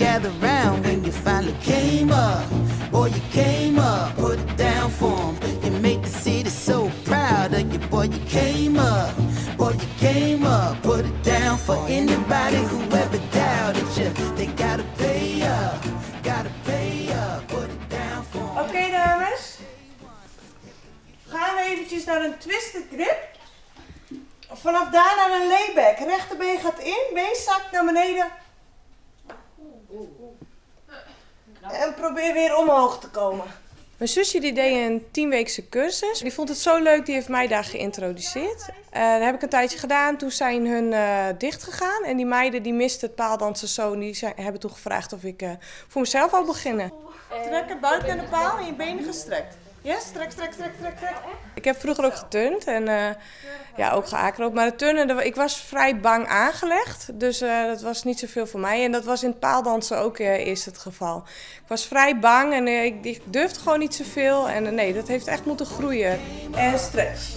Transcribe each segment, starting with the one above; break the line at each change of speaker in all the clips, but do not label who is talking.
Gather round when you finally came up. Boy, you came up, put it down for 'em. You made the city so proud of you, boy, you came up. Boy, you came up, put it down for anybody who ever doubted you. They gotta pay up, gotta pay up, put it down for 'em.
Oké dames, gaan we eventjes naar een twisted grip. Vanaf daar naar een layback. Rechterbeen gaat in, been zakt naar beneden. En probeer weer omhoog te komen.
Mijn zusje die deed een 10-weekse cursus. Die vond het zo leuk, die heeft mij daar geïntroduceerd. Dat heb ik een tijdje gedaan. Toen zijn hun dicht gegaan. En die meiden die misten het paaldansen zo. En die hebben toen gevraagd of ik voor mezelf wou beginnen.
Trek het buik naar de paal en je benen gestrekt. Yes, trek, trek, trek, trek, trek.
Ik heb vroeger ook geturnd en ook geacrobat. Maar het turnen, ik was vrij bang aangelegd. Dus dat was niet zoveel voor mij. En dat was in het paaldansen ook eerst het geval. Ik was vrij bang en ik durfde gewoon niet zoveel. En nee, dat heeft echt moeten groeien.
En stretch.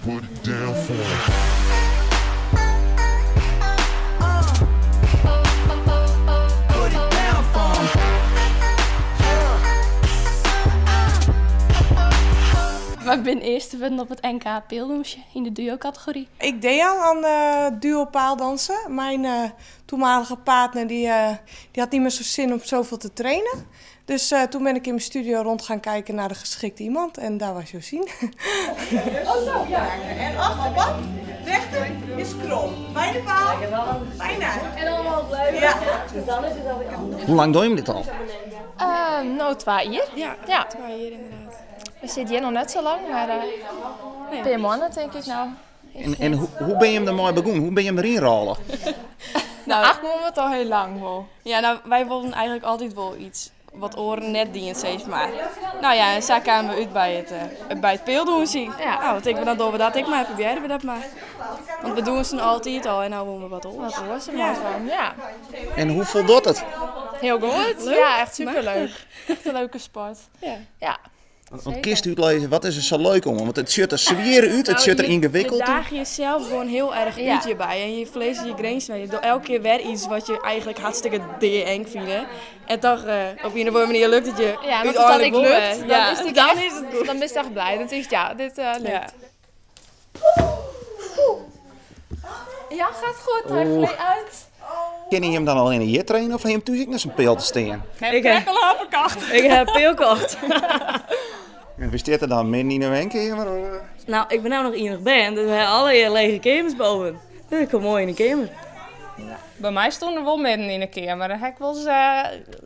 Put it down for it.
We zijn eerste geworden op het NK pealdûnsje in de duo-categorie.
Ik deed al aan duo paaldansen. Mijn toenmalige partner die had niet meer zo zin om zoveel te trainen. Dus toen ben ik in mijn studio rond gaan kijken naar de geschikte iemand. En daar was Josien.
Oh zo, ja. En af, op, op. Rechter is krom. Bij de paal. Bijna.
En allemaal leuk.
Ja.
Dus dan is het alweer anders.
Hoe lang doe je hem dit al?
2 jaar.
Ja,
Ja.
2 jaar inderdaad.
We zitten hier nog net zo lang, maar een paar maanden denk ik nou.
En hoe ben je hem er mooi begonnen? Hoe ben je hem erin rollen?
8 maanden het al heel lang wel.
Ja, wij wilden eigenlijk altijd wel iets wat oren net dient, zeg maar. En zo kwamen we uit bij het pealdûnsje.
Ja.
Wat ik dan doen we dat ik maar, proberen we dat maar. Want we doen ze altijd al en nou willen we wat oors.
Wat oors er maar van, ja.
En hoe voldoet het?
Heel goed.
Leuk.
Ja, echt superleuk.
Machtig.
Echt een leuke sport.
Ja.
Ja.
Want kist uitlezen, wat is er zo leuk om? Want het zit er zwier uit, het zit er ingewikkeld
Je
uit.
daag jezelf gewoon heel erg uit hierbij. En je vlees je grens mee. Je doet elke keer weer iets wat je eigenlijk hartstikke eng vindt. En toch op een of andere manier lukt het je.
Ja, want als dat
uiteindelijk
ik
wel,
lukt,
hè.
dan
Ja,
is het
dan
echt
is het goed.
Dan ben je echt blij. Dan denk je, ja, dit lukt.
Ja.
Ja, gaat goed. Hij gleed uit.
Ken je hem dan al in een jaar trainen of heb je hem thuis ook naar zijn peel te staan?
Ik heb al afgekocht.
Ik heb peel gekocht.
En wie staat er dan midden in de woonkamer?
Ik ben nou nog enig band, dus we hebben alle lege kamers boven. Dus ik kom mooi in de kamer.
Ja. Bij mij stonden er wel midden in de kamer. Daar heb ik wel eens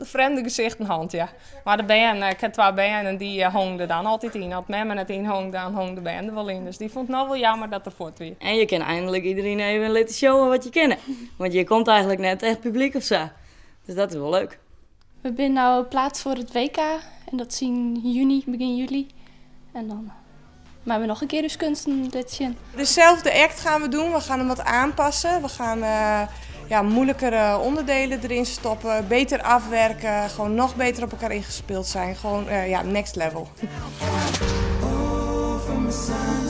vreemde gezichten hand, ja. Maar de band ik heb 2 banden en die hong er dan altijd in. Als mem het in hong, dan hong de band er wel in. Dus die vond het nou wel jammer dat er voort weer.
En je kan eindelijk iedereen even laten showen wat je kent. Want je komt eigenlijk net echt publiek of zo. Dus dat is wel leuk.
We zijn nou plaats voor het WK en dat is in juni, begin juli. En dan maar we nog een keer dus kunsten dit zien.
Dezelfde act gaan we doen, we gaan hem wat aanpassen. We gaan moeilijkere onderdelen erin stoppen, beter afwerken, gewoon nog beter op elkaar ingespeeld zijn. Gewoon next level.
Oh, from the sun.